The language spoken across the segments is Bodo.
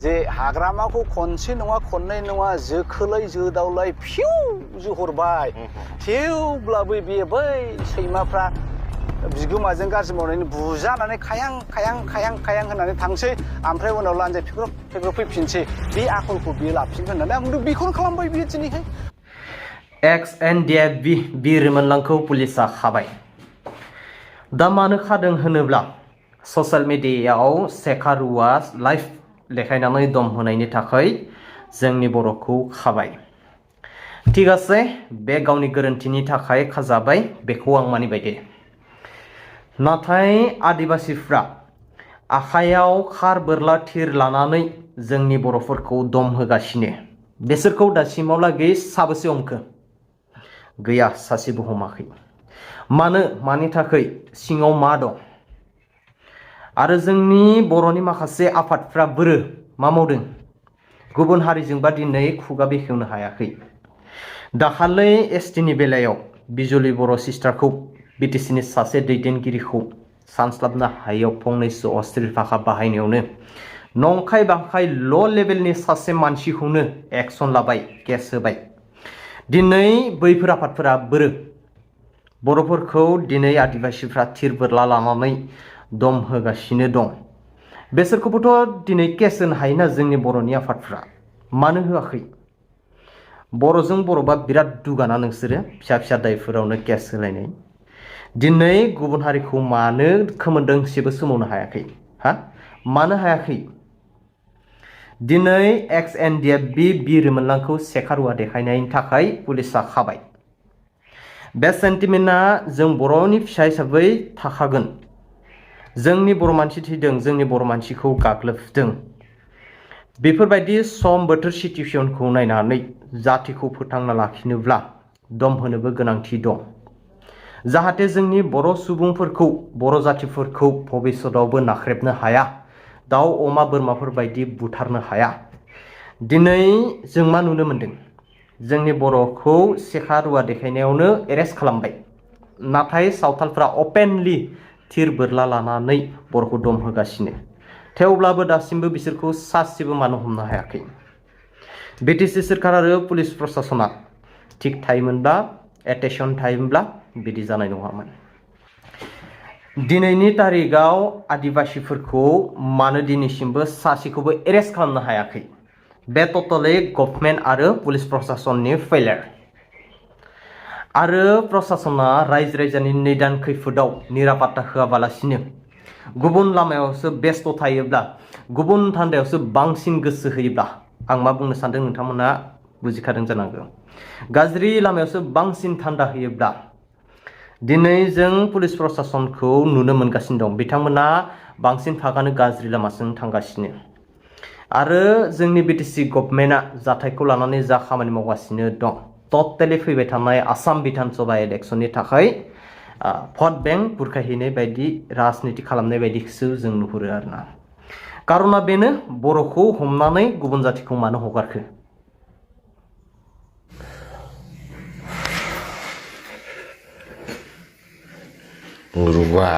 जे हाग्रामाखौ खनसे नङा खननै नङा जोखोलै जोदावलाय फिउ जोहरबाय थेवब्लाबो बेयो बै सैमाफ्रा बिगोमाजों गाज्रि मावनायनि बुजानानै खायां खायां खायां खायां होननानै थांसै ओमफ्राय उनाव लान्जाय फेग्रब फेग्रब फैफिनसै बे आखलखौ बियो लाफिनगोन होननानै आं बुंदों बेखौनो खालामबाय बियो दिनैहाय XNDF बिर रिमोनलांखौ पुलिसा खाबाय दा मानो खादों होनोब्ला ससियेल मिडियायाव सेकारुआ लाइभ देखायनानै दम होनायनि थाखाय जोंनि बर'खौ खाबाय थिग আছে बे गावनि गोरोन्थिनि थाखाय खाजाबाय बेखौ आं मानिबाय दे नाथाय आदिबासिफ्रा आखायाव खार बोरला थिर लानानै जोंनि बर'फोरखौ दम होगासिनो बिसोरखौ दासिमावलागै साबेसे हमखो गैया सासेबो हमाखै मानि थाखाय सिङाव मा दं आरो जोंनि बर'नि माखासे आफादफ्रा मा मावदों गुबुन हारिजोंबा दिनै खुगा बेखेवनो हायाखै दाखालै एसटिनि बेलायाव बिजुलि बर' सिस्टारखौ बिटिसिनि सासे दैदेनगिरिखौ सानस्लाबनो हायैयाव फंनैसो अश्लील भाषा बाहायनायावनो नंखाय बांखाय ल' लेभेलनि सासे मानसिखौनो एक्सन लाबाय केस होबाय दिनै बैफोर आफादफोरा बर'फोरखौ दिनै आदिबासिफ्रा थिर बोरला लानानै दम होगासिनो दं बेसोरखौबोथ' दिनै केस होनो हायोना जोंनि बर'नि आफादफ्रा मानो होआखै बर'जों बर'बा बिराद दुगाना नोंसोरो फिसा फिसा दायफोरावनो केस होलायनाय दिनै गुबुन हारिखौ मानो खोमोनदोंसेबो सोमावनो हायाखै मानो हायाखै दिनै XNDF बिर रिमोनलांखौ सेकारुआ देखायनायनि थाखाय पुलिसा खाबाय बे सेन्टिमेन्टआ जों बर'नि फिसा हिसाबै थाखागोन जोंनि बर' मानसि थैदों जोंनि बर' मानसिखौ गाग्लोबदों बेफोरबायदि सम बोथोर सिटुएसनखौ नायनानै जातिखौ फोथांना लाखिनोब्ला दम होनोबो गोनांथि दं जाहाथे जोंनि बर' सुबुंफोरखौ बर' जातिफोरखौ भबिष्यतआवबो नाख्रेबनो हाया दाउ अमा बोरमाफोर बायदि बुथारनो हाया दिनै जों मा नुनो मोनदों जोंनि बर'खौ सेकारुआ देखायनायावनो एरेस्ट खालामबाय नाथाय सावथालफ्रा अपेनलि थिर बोरला लानानै बर'खौ दम होगासिनो थेवब्लाबो दासिमबो बिसोरखौ सासेबो मानो हमनो हायाखै बिटिसि सोरखार आरो पुलिस प्रशासना थिग थायोमोनब्ला एटेनसन थायोमोनब्ला बिदि जानाय नङामोन दिनैनि तारिखाव आदिबासिफोरखौ मानो दिनैसिमबो सासेखौबो एरेस्ट खालामनो हायाखै बे टटेलि गभर्नमेन्ट आरो पुलिस प्रशासननि फेलियर आरो प्रशासना रायजो राजानि निदान खैफोदाव निरापत्ता होआबालासिनो गुबुन लामायावसो बेस्थ थायोब्ला गुबुन धान्दायावसो बांसिन गोसो होयोब्ला आं मा बुंनो सानदों नोंथांमोना बुजिखादों जानांगौ गाज्रि लामायावसो बांसिन धान्दा होयोब्ला दिनै जों पुलिस प्रशासनखौ नुनो मोनगासिनो दं बिथांमोना बांसिन भागानो गाज्रि लामाजों थांगासिनो आरो जोंनि बिटिसि गभर्नमेन्टआ जाथायखौ लानानै जा खामानि मावगासिनो दं टटेलि फैबाय थानाय आसाम बिधानसभा इलेक्शननि थाखाय भट बेंक बुरखायहैनाय बायदि राजनिति खालामनाय बायदिसो जों नुहुरो आरोना कारना बेनो बर'खौ हमनानै गुबुन जातिखौ मानो हगारखो रुवा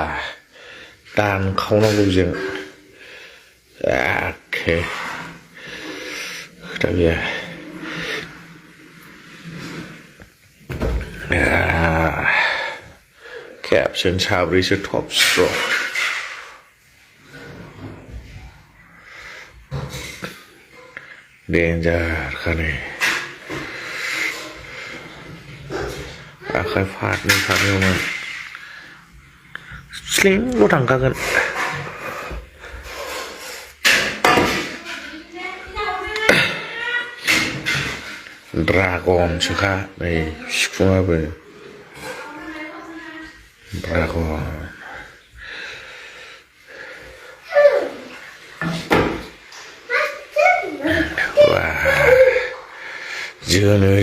दानखावनांगौ जों एखे खोथा गैया खेबसेनो साब्रैसो टप स्ट्रक डेन्जार खाने आखाइ फारनै फारनैयावमोन स्लिंल' थांखागोन ड्रागनसोखा नै सिफुङाबो ड्रागन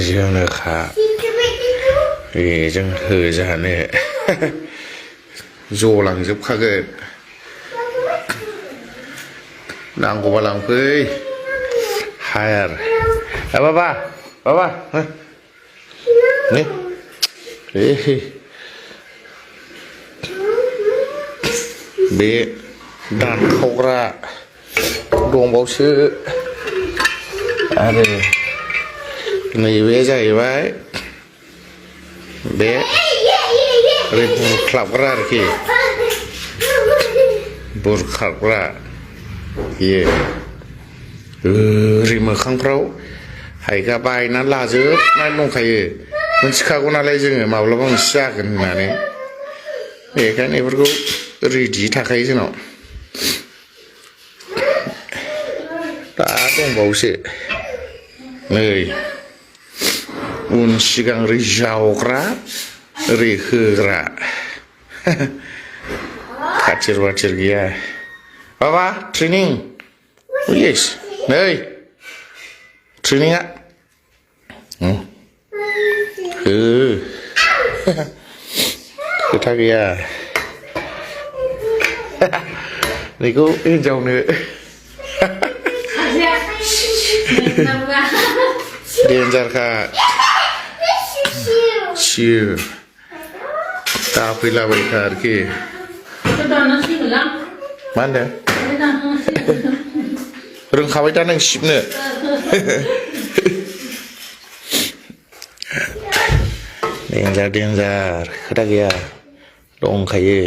जोनोखा बेजों होजानो जलांजोबखागोन नांगौबा लांफै हायार बाबा नै बे दानखावग्रा दंबावसो आरो नैबे जाहैबाय बे ओरै बुरख्लाबग्रा आरोखि बुरखाबग्रा बेयो ओरै मोखांफ्राव हायगा बायनानै लाजोबनानै दंखायो मोनथिखागौ नालाय जोङो माब्लाबा मोनसे जागोन होननानै बेखायनो बेफोरखौ रेडि थाखायो जोंनाव दा दंबावोसो नै उन सिगां ओरै जावग्रा ओरै होग्रा खाथिर बाथिर गैया बाबा ट्रेनिं येस नै ट्रेनिंआ खोथा गैया बेखौ हिनजावनो डेन्जारखा सियो दाफैलाबायखा आरोखि मा होनदों रोंखाबाय दा नों सिबनो डेन्जार डेन्जार खोथा गैया दंखायो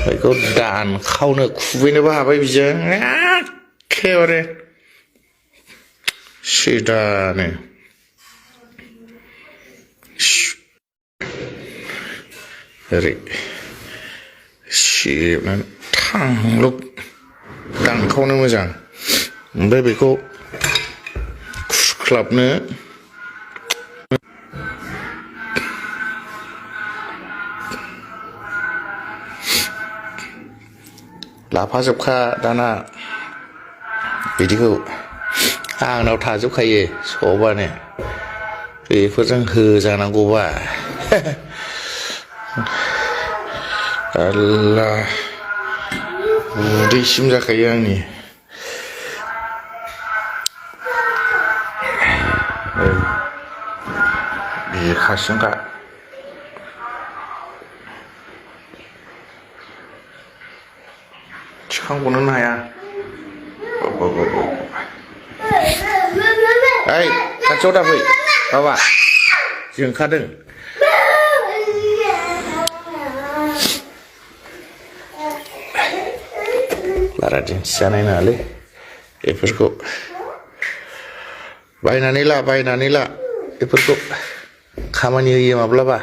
बेखौ दानखावनो खुबैनोबो हाबाय बिजों एखेबारे सिदानो ओरै सिबनानै थांलुब दानखावनो मोजां ओमफ्राय बेखौ खुरख्लाबनो लाफाजोबखा दाना बिदिखौ आंनाव थाजोबखायो सबानो बेफोरजों होजानांगौबा आल्लाह उदैसिम जाखायो आंनि बेखासिनोखा थिखांग'नोनो हाया ओइ खाथियाव दाफै बाबा जोंखादों बारा दिन्थिजानाय नङालै बेफोरखौ बायनानै ला बेफोरखौ खामानि होयो माब्लाबा